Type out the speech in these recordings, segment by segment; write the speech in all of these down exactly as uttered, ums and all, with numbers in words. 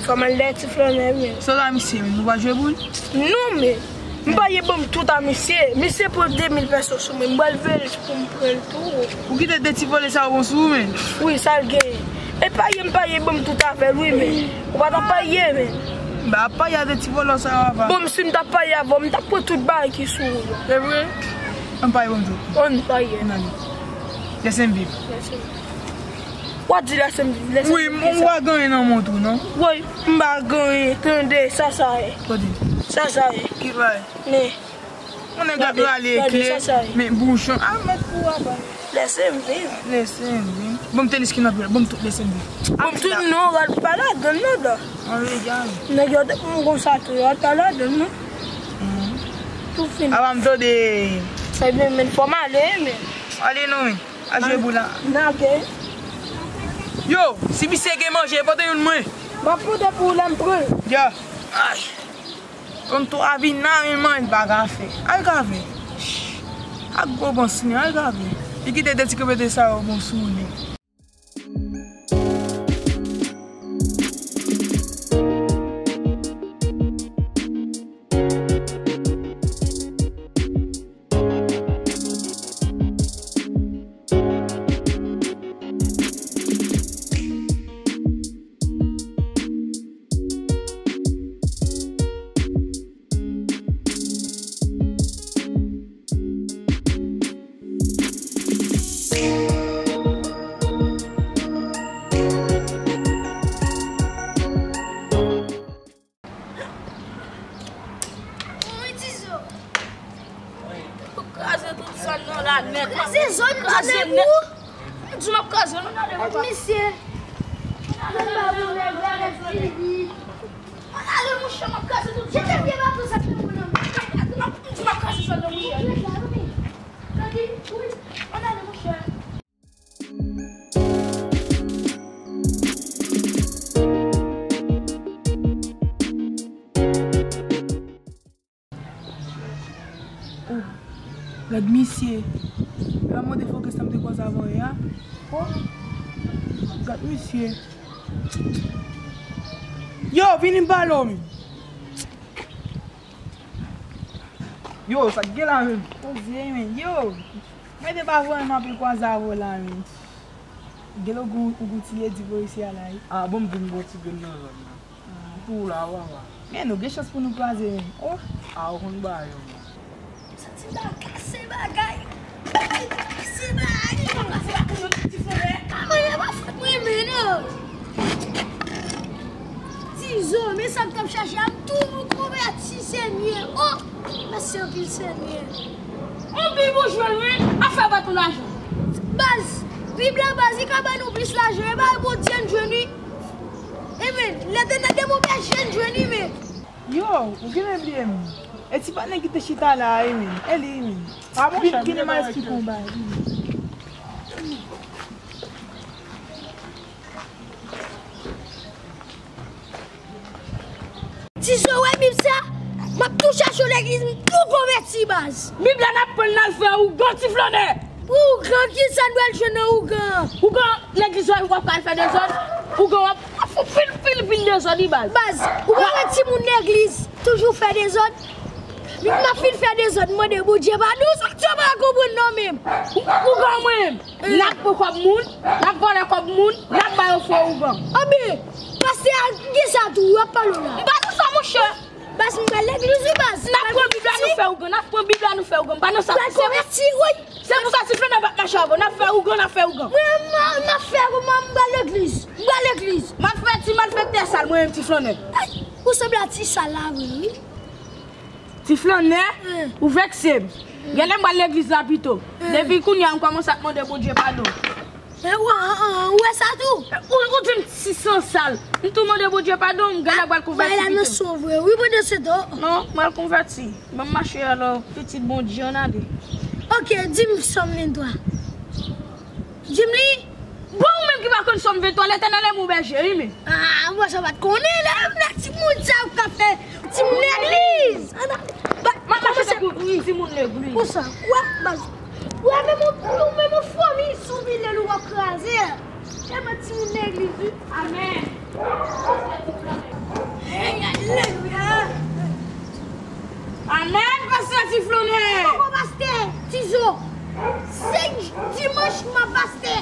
Fò m al dèyè ti flannè, men. Sa w la, misye, men, nou pa jwe boul? Non, men. M pa ye ban m tout a misye. Misye pran de mil pèso sou mwen. M pral veye l pou m pran l tou. Ou kite de ti vòlè sa yo bon sou ou, men? Wi, sa l genyen. E paye, m paye ban m tout avè l, wi, men. Ou pa ta paye, men. Ba, paye a de ti vòlè sa yo, apa. Bon, si m ta paye avè w, m ta pran tout bagay ki sou ou yo. Se vre? Ann paye ban m tou. Ann paye. Ann ale. Lèse m viv. Lèse m viv. W ap di lèse m viv, lèse m viv. Wi, m pa genyen nan men w tou, non? Wi, m pa genyen, tande, sa sa ye. Kote? Sa sa ye. Ki bagay? Men. Yon nèg ap rale ekle, men bouchon. A, mèt pou apa. Lèse m viv. Lèse m viv. Ban m tenis ki nan pye l, ban m tout lèse m viv. Ban m tout non, rad pa ladann non, dan. An regal. Nèg yo te pou m konsa tou, rad pa ladann non. Tou fini. Apa m tande. Ebyen, men fò m ale, men. Ale non, men. Al jwe boul la. N ap gen. Yo, si misye gen manje, pote youn mwen. M ap pote pou ou lè m pran l. Ya. Ay. Tonton a vin nan men manje pa ka fè. Al ka fè. Ak gwo bon simen, al ka fè. Li kite de ti krevete sa yo bon sou li. Wi, Tizo. Ou kraze tout zòn nan la nèt. Kraze zòn nan nèt. Ou di m ap kraze, nou n ale, papa. Misye. Ann ale, ann ale, monchè, m ap kraze tout. Jete vye baton sa nan mwen nan. M di m ap kraze zòn nan, monchè. Ann ale, monchè. Oh, gad misye. Gad mwen te fokis nan m te kwaze avan yè a. Oh, gad misye. Yo, vini m pale w, men. Yo, sa k gen la menm? Poze, men. Yo, mwen te pa vrèman pe kwaze avè w la, men. Gen lè ou gon, ou gon ti ledi bò isi a la, wi. A, bon, m vin gon ti grenn nan zòn nan. M tou la, wa, wa. Men nou gen chans pou nou kwaze, men. Oh! A, ou konn bagay yo, men. Santi m ta kase bagay. Kase bagay. Kase bagay, yo, ti frè. A, mwen, e pa fòt mwen, men, non. Tizo, men sa m t ap chache a, m tou konvèti, Senyè. Oh, mèsi anpil, Senyè. On Bib ou jwenn, wi, afè pa tou lajan. Baz, Bib la, baz, li ka ban nou plis lajan, e bagay Bondye n jwenn, wi. Amen. Letènèl de mon bèje n jwenn, wi, men. Yo, ou genlè bliye m. E ti patnè ki te chita la a, wi, men. E li, wi, men. A bon, Bib ki nan m a esplike yon bagay, wi, men. Tizo, wè Bib sa, m ap tou chache yon legliz, m tou konvèti, baz. Bib la n ap pran l, n al fè ougan, ti flannè. Ougan, kisa n pral jwenn nan ougan? Ougan, legliz w ap al fè dezòd. Ougan w ap, w ap fè pil, pil, pil dezòd, wi, baz. Baz, ou pa wè timoun legliz toujou fè dezòd? M ap fin fè dezòd, mande Bondye padon, sa k fè w pa konprann non menm. Ougan mwen menm. N ap pran kòb moun, n ap vòlè kòb moun, n ap ba yo fo ougan. Anben, pastè a gen sa tou, w ap pale w la. M pa nan sa, monchè. Baz, m pral legliz, wi, baz. N ap pran Bib la, nou fè ougan, n ap pran Bib la, nou fè ougan. M pa nan sa. M pral konvèti, wi. Se pou sa, ti flannè, m p ap mache avè w. N ap fè ougan, n ap fè ougan. Mwen, m, m ap fè ougan, m pral legliz. M pral legliz. M ap fè ti malfektè sal, mwen menm, ti flannè. Ay, ou sanble a ti sal la vre, wi. Ti flannè, ou vekse m. Genlè m pral legliz la pito. Depi kounye a, m kòmanse ap mande Bondye padon. Men ou, ou, ou wè sa tou? Ou, ou di m ti sansal. M tou mande Bondye padon, m genlè pral konvèti pito. Bagay la nan son vre, wi, pandan se tan. Non, m pral konvèti. Ban m mache alò, pitit Bondye, ann ale. Oke, di m Sòm venntwa. Di m li. Bon, ou menm ki pa konn Sòm venntwa, Letènèl est mon berger, wi, men. A, mwen sa pa t konnen, lè m nan timoun sa ou ka fè timoun legliz. Ann, ba, m ap mache tankou timoun legliz. Konsa, w ap, baz, w ap menm yon, yon, menm yon fomi sou vilaj ou w ap kraze. Tèlman timoun legliz, wi. Amèn. Alelouya! Amèn, pastè Tiflonè! Poko pastè Tizo! Se dimanch mwen pastè!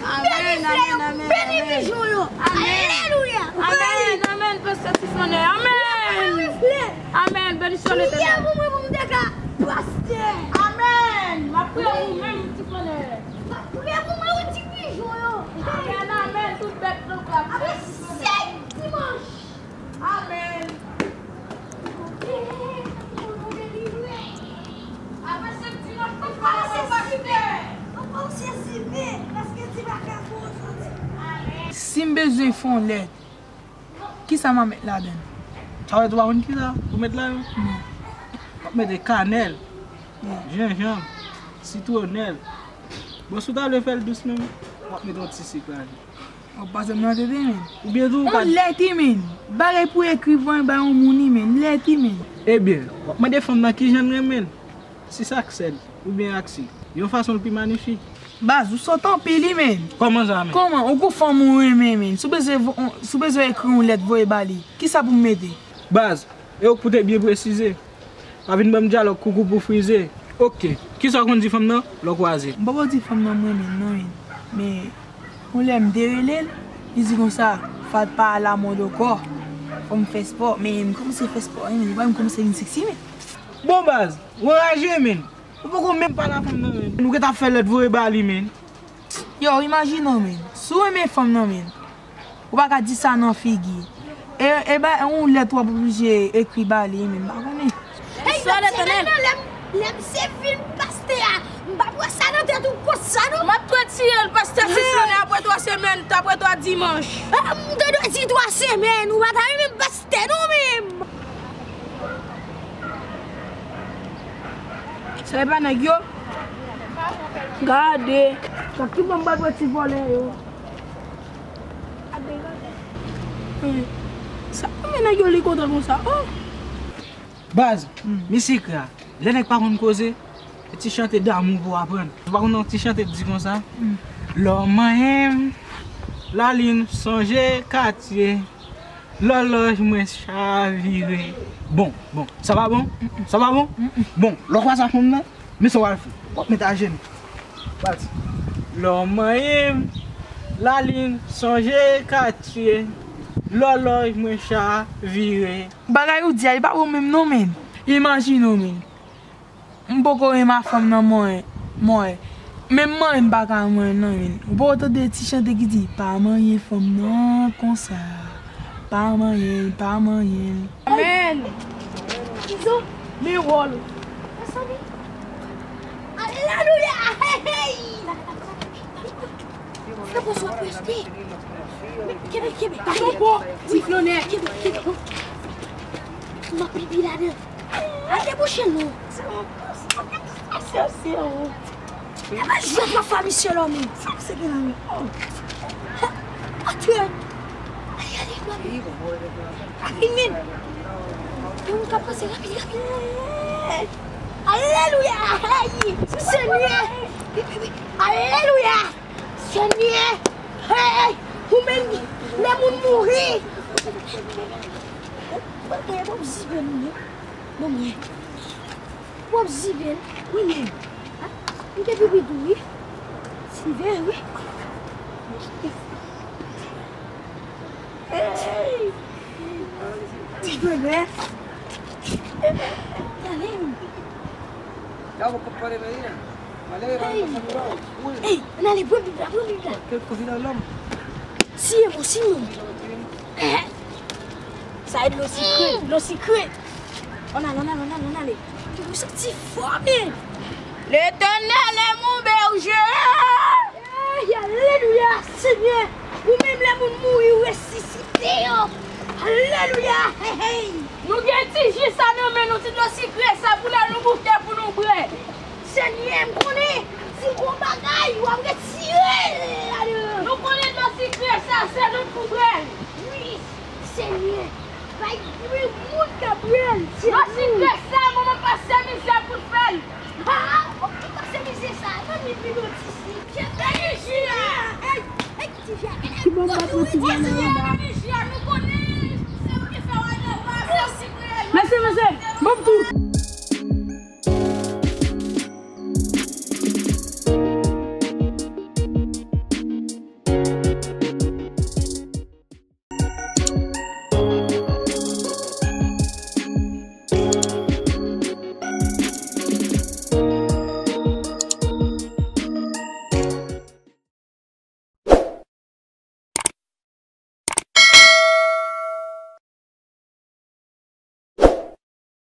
Amèn, amèn, amèn, beni pijon yo! Alelouya! Amèn, amèn, pastè Tiflonè! Amèn! Amèn, benediksyon Letènèl! Pou mwen, pou mwen te ka pastè! Amèn! M ap priye pou mwen, Tiflonè! M ap priye pou mwen, ou ti pijon yo! Amèn, amèn, tout bèt nan kwa. Apre sèt dimanch! Amèn. Si m bezwen fè yon lèt, kisa m a met ladan l? Sa w wè tou pa konn kisa pou met ladan l? Non. W ap mete kanèl, jenjanm, sitwonèl. Bon, si w ta vle fè l dous menm, w ap mete yon ti sik ladan l. W ap pase m nan tete, men. Oubyen tou, ou ka. Yon lèt, men. Bagay pou ekri pou bay yon moun, men. Lèt, men. Ebyen, w ap mande fanm nan kijan l renmen l. Si se ak sèl, oubyen ak sik. Yon fason l pi manifik. Baz, ou sòt anpil, wi, men. Kòman sa, men? Kòman? Ou gon fanm ou renmen, men. Si w bezwen vo-, si w bezwen ekri yon lèt voye ba li, kisa pou m mete? Baz, e w k pou te byen presize. Pa vin ban m dyalòg koukou pou frize. Oke. Kisa w konn di fanm nan lè w kwaze? M poko di fanm nan m renmen l non, men, men yon lè m te rele l, li di konsa, fò l pa alamòd ankò. Fò m fè spò, men m kòmanse fè spò, men li pa menm kòmanse vin seksi, men. Bon baz, ou anraje, men. Ou poko menm pale a fanm nan, men. Nou gentan ap fè lèt voye ba li, men. Yo, imajine w, men. Si w renmen fanm nan, men, ou pa ka di sa nan figi. E, e ba, e yon lèt w ap oblije ekri ba li, men, m pa konnen. Hey, semèn nan, lè m, lè m se vin pastè a, m p ap wè sa nan tèt ou konsa, non. M ap retire l, pastè Tiflonè, apre twa semèn, apre twa dimanch. Ah, m te dwe di twa semèn, ou pa ta renmen pastè, non, menm. Sa e pa nèg yo? Gade. Sa ki bon bal pou ti vòlè yo. Gade, gade. Hmm. Sa konbyen nèg yo li kontan konsa? Oh! Baz, hmm, misye kra. Lè nèg pa konn koze, e ti chante damou pou aprann. Ou pa konn yon ti chante k di konsa? Hmm. Lè w manyen m, lalin sonje katye. Lòlòj mwen chavire. Bon, bon. Sa pa bon? Sa pa bon? Bon, lè w kwaze ak fanm nan, men sa w al fè. W ap met ajenou. Pati. Lè w manyen m, lalin sonje katye. Lòlòj mwen chavire. Bagay ou di a, li pa bon menm non, men. Imajine w, men. M poko renmen fanm nan mwen, mwen. Menm mwen, m pa ka mwen non, men. Ou poko tande ti chante ki di, pa manyen fanm nan konsa. Pa manyen, pa manyen. Amèn. Izo, men wòl. Alelouya! Hey, hey! Fè pòz w ap rete. Kenbe, kenbe, kenbe. Tonbo, Tiflonè. Kenbe, kenbe. M ap pipi ladan. Al debouche l non. Epa jwèt w ap fè misye lò menm. Sa misye gen la menm? Antre. Ay, ale, ale. Rapid menm. Gen moun k ap pase rapid, rapid. Alelouya. Hey, Senyè. Alelouya. Senyè, hey, ou menm, lè moun mouri. Mwen, mwen, mwen, mwen, mwen, mwen. W ap zibe l, wi, men. Ha? M te pipi tou, wi. Zibe, wi. Hey! Ti bebe. Talè. Hey! Hey! Ann ale, pran Bib la, pran Bib la. Siye m, siye m. Sa e dlo sikre, dlo sikre. Ann ale, ann ale, ann ale, ann ale. Ou santi fò, men. Letènèl est mon berger. Ey, alelouya, Senyè. Ou menm lè moun mouri, ou resisite yo. Alelouya, hey, hey. Nou gen ti ji sa nan men nou, ti dlo sikre sa pou lè nou boute pou nou bwè. Senyè, m konnen si gon bagay, w ap retire l ladan. Nou konnen dlo sikre sa, se nou k pou bwè l. Wi, Senyè. Bay wi moun k ap bwè l. Dlo sikre sa, manman pase mizè pou l fè l. Ha, ou ki pase mizè sa, ban m pi dlo ti si. Kenbe ji a. Ey, ey, ti fi a. Ki bon bat ti fi a nan anba. Kenbe ji a, nou konnen. Se mesye, ban m tou.